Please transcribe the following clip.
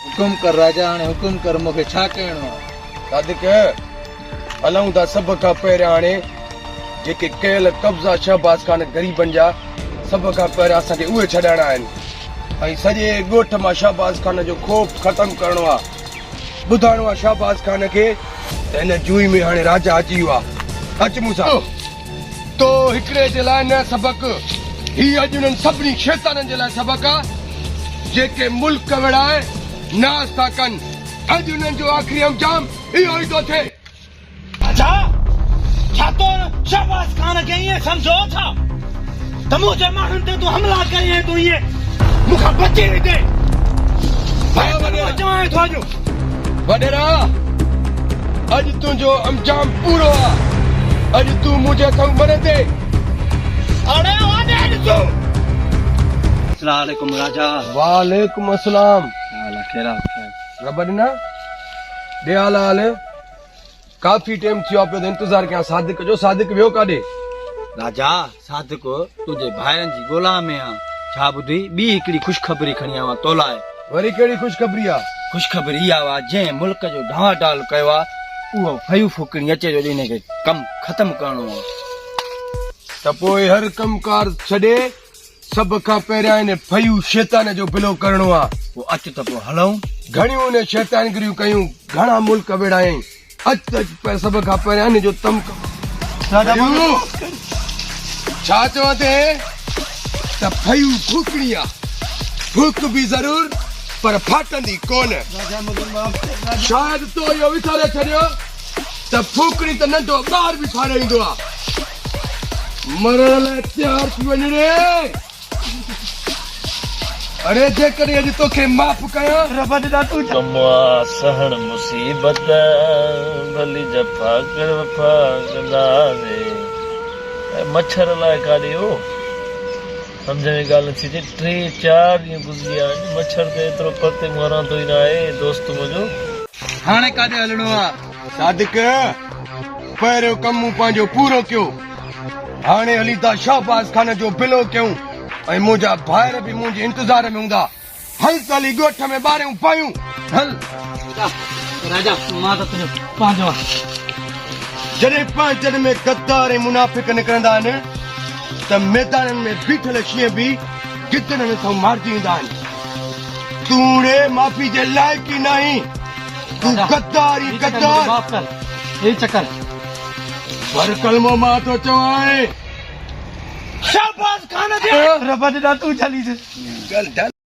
حڪم ڪر راجا، هاڻي حڪم ڪر مون کي ڇا ڪرڻو آهي؟ صادق، هلون ٿا سڀ کان پهريان هاڻي جيڪي ڪيل قبضا شهباز خان غريبن جا سڀ کان پهريان اسان کي اهي ڇڏائڻا آهن ۽ سڄي ڳوٺ مان شهباز خان جو خوف ختم ڪرڻو آهي. ٻڌائڻو آهي شهباز خان کي ته هن جوئي ۾ هاڻي راجا اچي ويو آهي. اچ مون سان. تو هڪڙي جي لاء نه سبق، هي اڄ انهن سڀني شيطانن جي لاء سبق آ، جيڪي ملڪ وڙهائي ناس ٿا ڪن. اڄ انهن جو آخري انجام اهو ئي ٿو ٿئي. اڇا! ڇا تو شهباز خان کي ائين سمجهيو ڇا ته منهنجي ماڻهن تي تون حملا ڪرين ۽ تون ائين مون کان بچي ويندين؟ ڀائي مان چوانء ٿو اڄ. وڏيرا! اڄ تنهنجو انجام پورو آ. اڄ تون منهنجي هٿئون مرندين. اڙي هوڏي ڏسو. السلام عليڪم راجا. وعليڪم السلام. ڇا حال آ خير آ؟ رب ڏنا. ڏي حال حال. ڪافي ٽيم ٿيو آ پيو ته انتظار ڪيان صادق جو، صادق ويو ڪاڏي؟ راجا، صادق تنهنجي ڀائرن جي ڳولا ۾ آ. ڇا ٻڌئي، ٻي هڪڙي خوشخبري کڻي آيو آهيان تو لاء. وري ڪهڙي خوشخبري آ؟ خوشخبري اها آ، جنهن ملڪ جو ڍانوا ڊال ڪيو آ، اهو فيو ڦوڪڻي اچي جو ان کي ڪم ختم ڪرڻو آ. ته پوء هر ڪم ڪار ڇڏي سڀ کان پهريان ان فيو شيطان جو بلو ڪرڻو آ. پوء اچ ته پوء هلون. گهڻيون ان شيطانگريون ڪيون، گهڻا ملڪ ويڙهايائين. اچ ته اچ پر سڀ کان پهريان ان جو تم ڪم. فيو! ڇا چوان ٿي ته فيو ڦوڪڻي آ. ڦوڪ به ضرور پر ڦاٽندي ڪونه. شايد تو اهو وساري ڇڏيو ته ڦوڪڻي ته ننڍو ٻار به ڦاڙي ايندو آ. مرڻ لاء تيار ٿي وڃ ري. اڙي جيڪڏهن اڄ توکي معاف ڪيان. رب ڏنا تون. ڪم آ سهڻ مصيبت، ڀلي جفا ڪر وفا ڪنداسين. اي مڇر الائي ڪاڏي ويو، سمجهه ۾ ڳالهه نٿي اچي. ٽي چار ڏينهن گذري ويا آهن، مڇر ته ايترو پرتي مران ٿو ئي ناهي دوست منهنجو. هاڻي ڪاڏي هلڻو آ؟ صادق، پهريون ڪم مون پنهنجو پورو ڪيو. هاڻي هلي ٿا شهباز خان جو بلو ڪيون ۽ منهنجا ڀائر به منهنجي انتظار ۾ هوندا. هل ته هلي ڳوٺ ۾ ٻاريون پايون. هل. راجا، مان ته تنهنجو پنهنجو آهيان. جڏهن پنهنجن ۾ غدار ۽ منافق نڪرندا آهن ته ميدانن ۾ بيٺل شينهن به گدڙن هٿئون مارجي ويندا آهن. تون ڙي معافي جي لائق ئي ناهين. تون غدار ئي غدار. معاف ڪر هي چڪر. ڀر ڪلمو مان ٿو چوانء. شهباز خان جي رب ڏنا تون جهليس. چل ڍل.